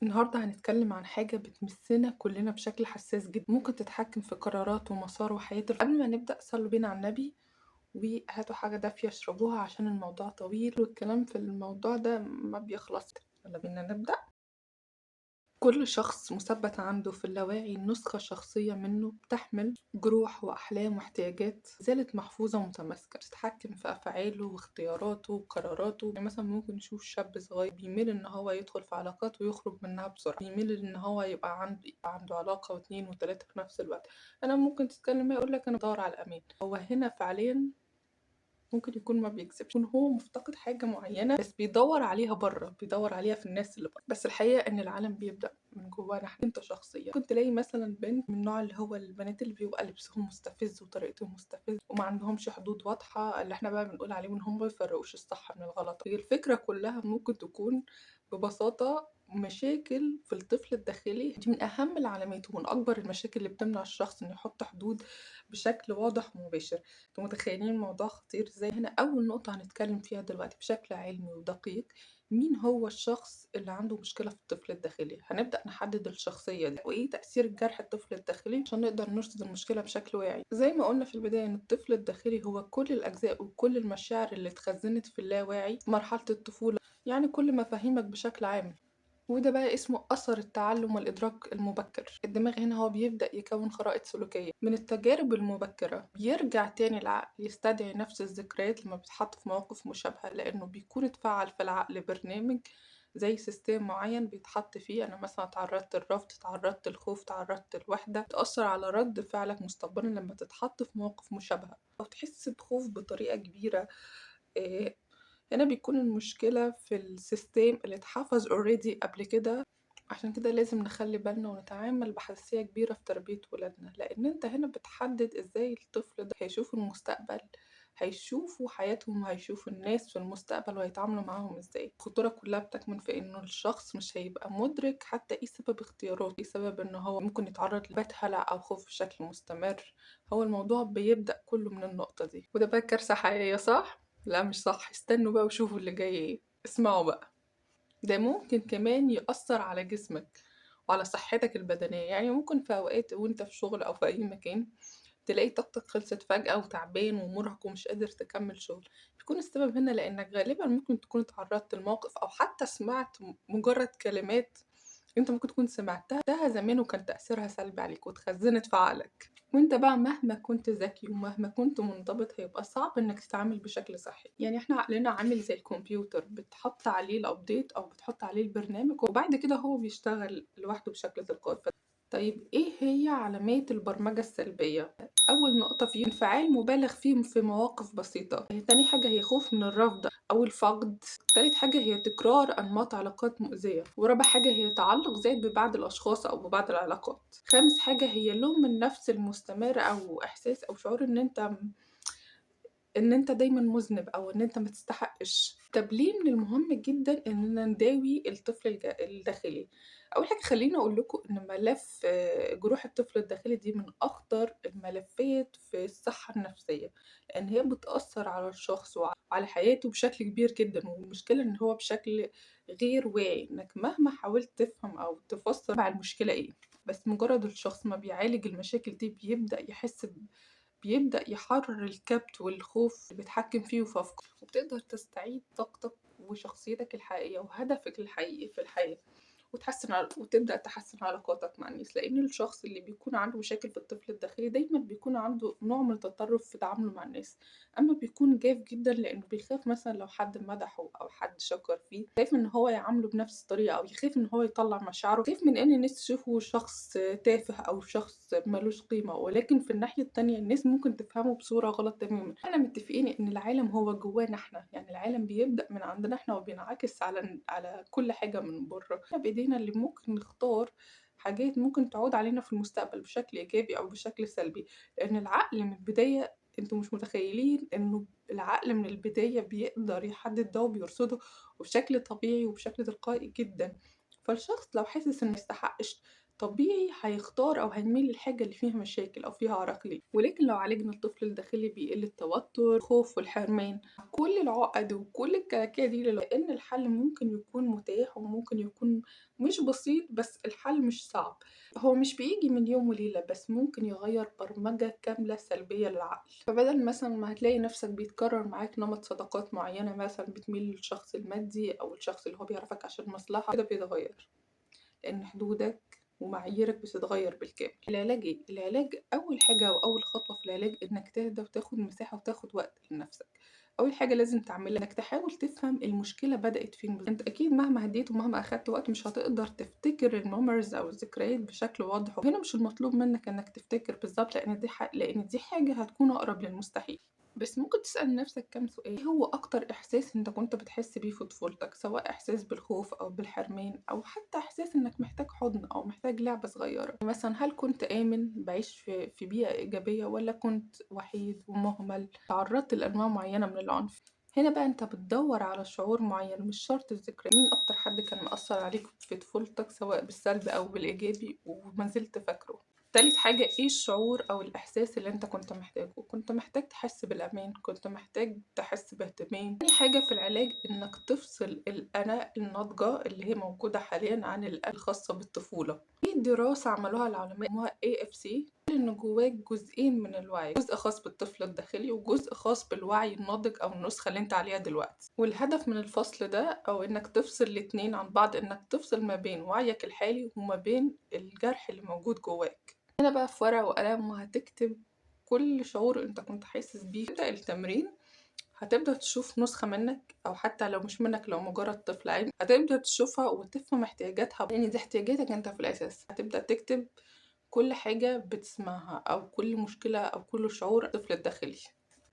النهاردة هنتكلم عن حاجة بتمسنا كلنا بشكل حساس جدا، ممكن تتحكم في قرارات ومسار وحياة. قبل ما نبدأ صلوا بينا على النبي وهاتوا حاجة دافية اشربوها عشان الموضوع طويل والكلام في الموضوع ده ما بيخلص. يلا بينا نبدأ. كل شخص مثبت عنده في اللاواعي نسخة شخصية منه بتحمل جروح وأحلام واحتياجات زالت محفوظة ومتماسكة، بتتحكم في أفعاله واختياراته وقراراته. يعني مثلا ممكن نشوف شاب صغير بيميل إن هو يدخل في علاقات ويخرج منها بسرعة، بيميل إن هو يبقى عنده علاقة واثنين وثلاثة في نفس الوقت. أنا ممكن تتكلم يقول لك أنا بدور على الأمان، هو هنا فعليا ممكن يكون ما بيكذبش، يكون هو مفتقد حاجة معينة بس بيدور عليها بره، بيدور عليها في الناس اللي بره. بس الحقيقة ان العالم بيبدأ من جوانا احنا، انت شخصيا. ممكن تلاقي مثلا بنت من النوع اللي هو البنات اللي بيبقى لبسهم مستفز وطريقتهم مستفز وما عندهمش حدود واضحة، اللي احنا بقى بنقول عليهم ان هم ما بيفرقوش الصح من الغلط. هي الفكرة كلها ممكن تكون ببساطة مشاكل في الطفل الداخلي. دي من أهم العلامات ومن أكبر المشاكل اللي بتمنع الشخص إنه يحط حدود بشكل واضح ومباشر. انتوا متخيلين الموضوع خطير ازاي؟ هنا أول نقطة هنتكلم فيها دلوقتي بشكل علمي ودقيق، مين هو الشخص اللي عنده مشكلة في الطفل الداخلي. هنبدأ نحدد الشخصية دي وإيه تأثير جرح الطفل الداخلي عشان نقدر نرصد المشكلة بشكل واعي. زي ما قلنا في البداية إن الطفل الداخلي هو كل الأجزاء وكل المشاعر اللي اتخزنت في اللاواعي في مرحلة الطفولة، يعني كل مفاهيمك بشكل عام، وده بقى اسمه أثر التعلم والإدراك المبكر. الدماغ هنا هو بيبدأ يكون خرائط سلوكية من التجارب المبكرة، بيرجع تاني العقل يستدعي نفس الذكريات لما بيتحط في مواقف مشابهة، لأنه بيكون اتفعل في العقل برنامج زي system معين بيتحط فيه. أنا مثلا تعرضت للرفض، تعرضت للخوف، تعرضت للوحدة، تأثر على رد فعلك مستقبلا لما تتحط في مواقف مشابهة أو تحس بخوف بطريقة كبيرة. هنا بيكون المشكلة في ال system اللي اتحفظ already قبل كده. عشان كده لازم نخلي بالنا ونتعامل بحساسية كبيرة في تربية ولادنا، لأن انت هنا بتحدد ازاي الطفل ده هيشوف المستقبل، هيشوفوا حياتهم وهيشوفوا الناس في المستقبل وهيتعاملوا معاهم ازاي. الخطورة كلها بتكمن في انه الشخص مش هيبقى مدرك حتى ايه سبب اختياراته، ايه سبب ان هو ممكن يتعرض لبات هلع او خوف بشكل مستمر. هو الموضوع بيبدأ كله من النقطة دي، وده بقى كارثة حقيقية صح؟ لا مش صح، استنوا بقى وشوفوا اللي جاي ايه، اسمعوا بقى. ده ممكن كمان يأثر على جسمك وعلى صحتك البدنية. يعني ممكن في أوقات وانت في شغل أو في أي مكان تلاقي طاقتك خلصت فجأة وتعبان ومرهق ومش قادر تكمل شغل. بيكون السبب هنا لأنك غالبا ممكن تكون اتعرضت لموقف أو حتى سمعت مجرد كلمات انت ممكن تكون سمعتها زمان وكان تأثيرها سلبي عليك واتخزنت في عقلك. وانت بقى مهما كنت ذكي ومهما كنت منضبط هيبقى صعب انك تتعامل بشكل صحي. يعني احنا عقلنا عامل زي الكمبيوتر، بتحط عليه ال update او بتحط عليه البرنامج وبعد كده هو بيشتغل لوحده بشكل تلقائي. طيب ايه هي علامات البرمجة السلبية؟ اول نقطة فيه انفعال مبالغ فيه في مواقف بسيطة. تاني حاجة هي خوف من الرفض او الفقد. تالت حاجة هي تكرار انماط علاقات مؤذية. ورابع حاجة هي تعلق زايد ببعض الاشخاص او ببعض العلاقات. خامس حاجة هي لوم النفس المستمر او احساس او شعور ان انت دايما مذنب او ان انت ما تستحقش. طب ليه من المهم جدا اننا نداوي الطفل الداخلي؟ اول حاجه خليني اقول لكم ان ملف جروح الطفل الداخلي دي من اخطر الملفات في الصحه النفسيه، لان هي بتاثر على الشخص وعلى حياته بشكل كبير جدا. والمشكله ان هو بشكل غير واعي، انك مهما حاولت تفهم او تفسر مع المشكله ايه، بس مجرد الشخص ما بيعالج المشاكل دي بيبدا يحس بيبدأ يحرر الكبت والخوف اللي بيتحكم فيه وفي أفكاره، وبتقدر تستعيد طاقتك وشخصيتك الحقيقية وهدفك الحقيقي في الحياة، وتبدأ تحسن علاقاتك مع الناس. لأن الشخص اللي بيكون عنده مشاكل في الطفل الداخلي دايما بيكون عنده نوع من التطرف في تعامله مع الناس، أما بيكون جاف جدا لأنه بيخاف مثلا لو حد مدحه أو حد شكر فيه، خايف إن هو يعامله بنفس الطريقة، أو يخاف إن هو يطلع مشاعره، خايف من إن الناس تشوفه شخص تافه أو شخص ملوش قيمة. ولكن في الناحية التانية الناس ممكن تفهمه بصورة غلط تماما. احنا متفقين إن العالم هو جوانا احنا، يعني العالم بيبدأ من عندنا احنا وبينعكس على كل حاجة من بره. احنا بإيدينا اللي ممكن نختار حاجات ممكن تعود علينا في المستقبل بشكل إيجابي أو بشكل سلبي، لأن العقل من البداية انتوا مش متخيلين إنه العقل من البداية بيقدر يحدد ده وبيرصده وبشكل طبيعي وبشكل تلقائي جدا. فالشخص لو حاسس إنه ما يستحقش طبيعي هيختار أو هيميل للحاجة اللي فيها مشاكل أو فيها عراقيل. ولكن لو عالجنا الطفل الداخلي بيقل التوتر، الخوف والحرمان، كل العقد وكل الكلاكيع دي، لأن الحل ممكن يكون متاح وممكن يكون مش بسيط، بس الحل مش صعب. هو مش بيجي من يوم وليلة، بس ممكن يغير برمجة كاملة سلبية للعقل. فبدل مثلا ما هتلاقي نفسك بيتكرر معاك نمط صداقات معينة، مثلا بتميل للشخص المادي أو الشخص اللي هو بيعرفك عشان مصلحة، كده بيتغير لأن حدودك ومعاييرك بتتغير بالكامل. العلاج إيه؟ العلاج أول حاجة وأول خطوة في العلاج إنك تهدى وتاخد مساحة وتاخد وقت لنفسك. أول حاجة لازم تعملها إنك تحاول تفهم المشكلة بدأت فين بالظبط. أنت أكيد مهما هديت ومهما أخدت وقت مش هتقدر تفتكر ال memories أو الذكريات بشكل واضح. هنا مش المطلوب منك إنك تفتكر بالظبط، لأن دي حاجة هتكون أقرب للمستحيل. بس ممكن تسأل نفسك كام سؤال. إيه هو أكتر إحساس أنت كنت بتحس بيه في طفولتك؟ سواء إحساس بالخوف أو بالحرمان، أو حتى إحساس إنك محتاج حضن أو محتاج لعبة صغيرة. مثلا هل كنت آمن بعيش في بيئة إيجابية، ولا كنت وحيد ومهمل، تعرضت لأنواع معينة من العنف؟ هنا بقى أنت بتدور على شعور معين، مش شرط الذكرى. مين أكتر حد كان مأثر عليك في طفولتك سواء بالسلب أو بالإيجابي وما زلت فاكره؟ تالت حاجة، ايه الشعور او الاحساس اللي انت كنت محتاجه؟ كنت محتاج تحس بالامان، كنت محتاج تحس باهتمام. تاني حاجة في العلاج انك تفصل الانا الناضجة اللي هي موجودة حاليا عن الانا الخاصة بالطفولة. في دراسة عملوها العلماء اسمها AFC، ان جواك جزئين من الوعي، جزء خاص بالطفل الداخلي وجزء خاص بالوعي الناضج او النسخة اللي انت عليها دلوقتي. والهدف من الفصل ده او انك تفصل الاتنين عن بعض، انك تفصل ما بين وعيك الحالي وما بين الجرح اللي موجود جواك. هنا بقى في ورقة وقلم وهتكتب كل شعور انت كنت حاسس بيه. تبدأ التمرين، هتبدأ تشوف نسخة منك، أو حتى لو مش منك لو مجرد طفل عادي هتبدأ تشوفها وتفهم احتياجاتها، لأن دي احتياجاتك انت في الأساس. هتبدأ تكتب كل حاجة بتسمعها أو كل مشكلة أو كل شعور الطفل الداخلي،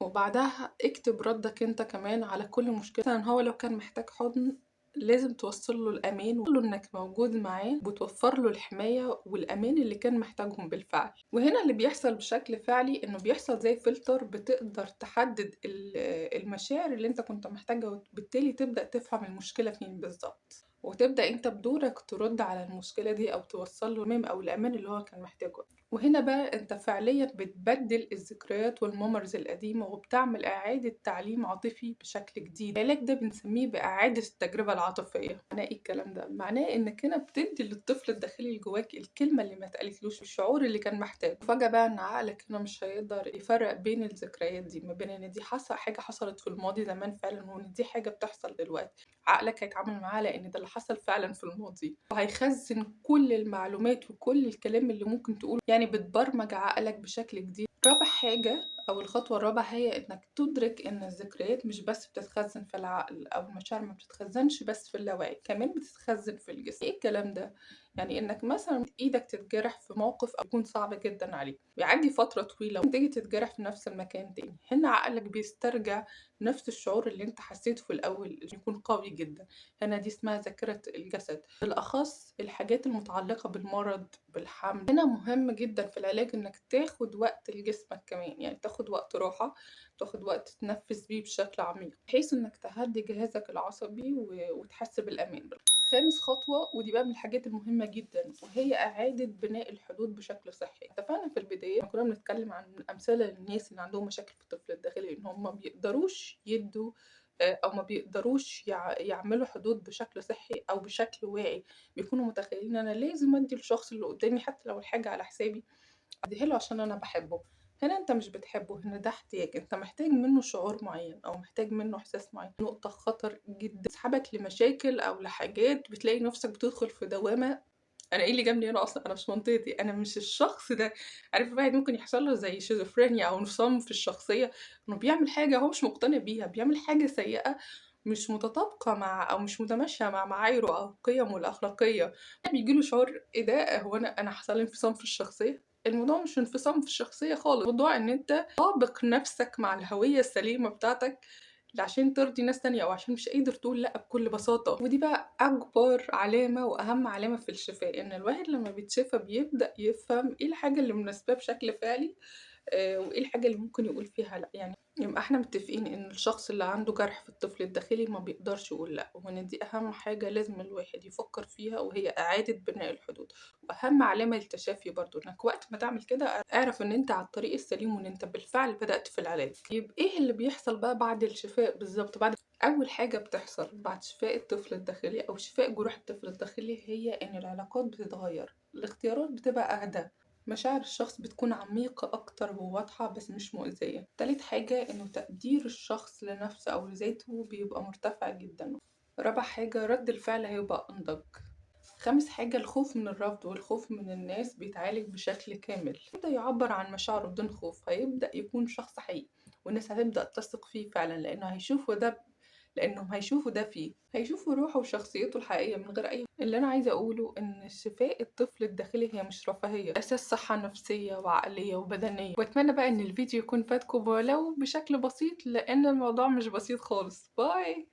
وبعدها اكتب ردك انت كمان على كل مشكلة. مثلا هو لو كان محتاج حضن لازم توصل له الأمان وتقول له إنك موجود معاه، وتوفر له الحماية والأمان اللي كان محتاجهم بالفعل. وهنا اللي بيحصل بشكل فعلي إنه بيحصل زي فلتر، بتقدر تحدد المشاعر اللي انت كنت محتاجها، وبالتالي تبدأ تفهم المشكلة فين بالظبط، وتبدأ انت بدورك ترد على المشكلة دي أو توصل له المهم أو الأمان اللي هو كان محتاجه. وهنا بقى انت فعليا بتبدل الذكريات وال memories القديمة، وبتعمل إعادة تعليم عاطفي بشكل جديد. العلاج ده بنسميه بإعادة التجربة العاطفية. معناه ايه الكلام ده؟ معناه انك هنا بتدي للطفل الداخلي اللي جواك الكلمة اللي ما اتقالتلوش، الشعور اللي كان محتاجه. فجأة بقى ان عقلك هنا مش هيقدر يفرق بين الذكريات دي، ما بين ان دي حاجة حصلت في الماضي زمان فعلا، وان دي حاجة بتحصل دلوقتي. عقلك هيتعامل معاها لان ده اللي حصل فعلا في الماضي، وهيخزن كل المعلومات وكل الكلام اللي ممكن تقوله. يعني بتبرمج عقلك بشكل جديد. رابع حاجة أو الخطوة الرابعة هي إنك تدرك إن الذكريات مش بس بتتخزن في العقل، أو المشاعر ما بتتخزنش بس في اللاوعي، كمان بتتخزن في الجسم. إيه الكلام ده؟ يعني إنك مثلا إيدك تتجرح في موقف أو يكون صعب جدا عليك، بيعدي فترة طويلة وتيجي تتجرح في نفس المكان تاني. هنا عقلك بيسترجع نفس الشعور اللي انت حسيته في الأول، يكون قوي جدا. هنا دي اسمها ذاكرة الجسد، بالأخص الحاجات المتعلقة بالمرض، بالحمل. هنا مهم جدا في العلاج إنك تاخد وقت لجسمك كمان، يعني تاخد وقت راحة، تاخد وقت تتنفس بيه بشكل عميق، بحيث إنك تهدي جهازك العصبي وتحس بالأمان. خامس خطوة، ودي بقى من الحاجات المهمة جدا، وهي إعادة بناء الحدود بشكل صحي. اتفقنا في البداية كنا بنتكلم عن أمثلة للناس اللي عندهم مشاكل في الطفل الداخلي، إن هم ما بيقدروش يدوا أو ما بيقدروش يعملوا حدود بشكل صحي أو بشكل واعي. بيكونوا متخيلين أنا لازم أدي الشخص اللي قدامي حتى لو الحاجة على حسابي، أديها له عشان أنا بحبه. هنا أنت مش بتحبه، هنا ده احتياج، أنت محتاج منه شعور معين أو محتاج منه إحساس معين. نقطة خطر جدا تسحبك لمشاكل أو لحاجات، بتلاقي نفسك بتدخل في دوامة. أنا إيه اللي جابني هنا أصلا؟ أنا مش منطقتي، أنا مش الشخص ده. عارف الواحد ممكن يحصل له زي شيزوفرينيا أو انفصام في الشخصية، إنه بيعمل حاجة هو مش مقتنع بيها، بيعمل حاجة سيئة مش متطابقة مع أو مش متماشية مع معاييره أو قيمه الأخلاقية. بيجيله شعور إيه ده؟ هو أنا حصل لي انفصام في الشخصية؟ الموضوع مش انفصام في الشخصية خالص، الموضوع إن أنت طابق نفسك مع الهوية السليمة بتاعتك عشان ترضي ناس تانية، أو عشان مش قادر تقول لأ بكل بساطة. ودي بقى أكبر علامة وأهم علامة في الشفاء، إن الواحد لما بيتشفى بيبدأ يفهم إيه الحاجة اللي مناسباه بشكل فعلي، وإيه الحاجة اللي ممكن يقول فيها لأ. يعني يبقى إحنا متفقين إن الشخص اللي عنده جرح في الطفل الداخلي ما بيقدرش يقول لأ، وإن دي أهم حاجة لازم الواحد يفكر فيها، وهي إعادة بناء الحدود. وأهم علامة للتشافي برضو إنك وقت ما تعمل كده اعرف إن أنت على الطريق السليم وإن أنت بالفعل بدأت في العلاج. يبقى إيه اللي بيحصل بقى بعد الشفاء بالظبط؟ بعد أول حاجة بتحصل بعد شفاء الطفل الداخلي أو شفاء جروح الطفل الداخلي هي إن العلاقات بتتغير، الاختيارات بتبقى أهدى، مشاعر الشخص بتكون عميقة أكتر وواضحة بس مش مؤذية. تالت حاجة إنه تقدير الشخص لنفسه أو لذاته بيبقى مرتفع جدا. رابع حاجة رد الفعل هيبقى أنضج. خامس حاجة الخوف من الرفض والخوف من الناس بيتعالج بشكل كامل، يبدأ يعبر عن مشاعره بدون خوف، هيبدأ يكون شخص حقيقي والناس هتبدأ تثق فيه فعلا، لأنهم هيشوفوا ده فيه، هيشوفوا روحه وشخصيته الحقيقية من غير أي. اللي أنا عايزة أقوله إن شفاء الطفل الداخلي هي مش رفاهية، أساس صحة نفسية وعقلية وبدنية. وأتمنى بقى إن الفيديو يكون فاتكم ولو بشكل بسيط، لأن الموضوع مش بسيط خالص. باي.